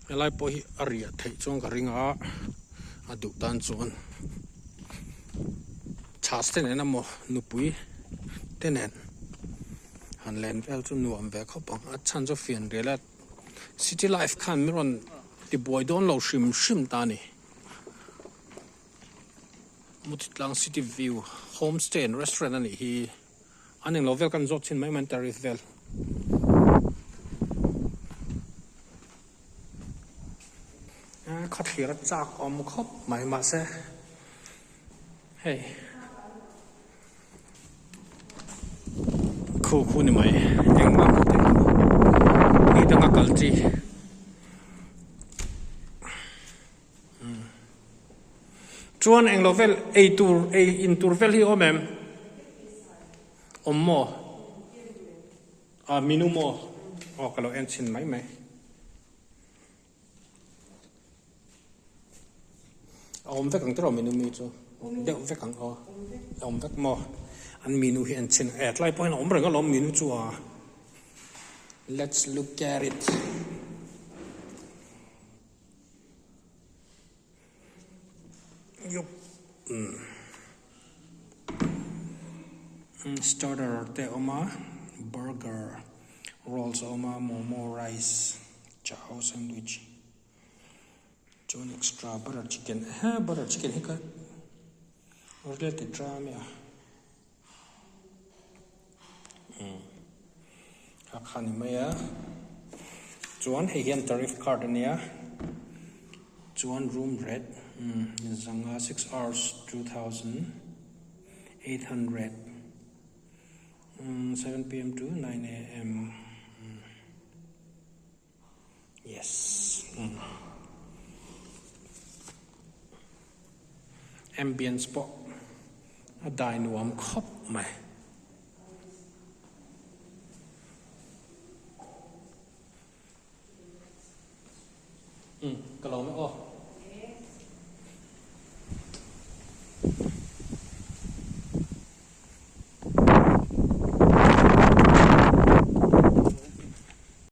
Helai pawh hi a riah theih chuan ka ring a, a duh tan chuan chhas te nen emaw nupui te nen han len vel chu nuam ve khawp ang a chhan chu fian rial a city life khan min rawn ti buai dawn lo hrim hrim ta a ni Mutitlang city view homestay and restaurant a nih hi. An englo vel kan zawt chhin mai mai tariff vel. Khaw thlir a chak awm khawp mai mahse hei khu khu ni mai engmah hmuh theih loh ni danga kal chi. Chuan englo vel ei tur ei in tur vel hi awm em? Awm maw? Ah menu maw? Aw ka lo en chhin mai mai. A awm vek ang tiraw menu mi chu? Deuh vek ang aw. A awm vek maw? An menu hi en chhin e tlai pawh hian a awm reng alawm menu chu a. Let's look at it. Starter te a awm a burger rolls a awm a momo rice chow sandwich chuan extra butter chicken ehe butter chicken hi ka related tha a nia. A kha ni mai a chuan hei hian tariff card a nia chuan room rate zanga six hours 2800 7pm to 9am Yes. Ambience pawh a dai nuam khawp mai. Umm ka lo na aw.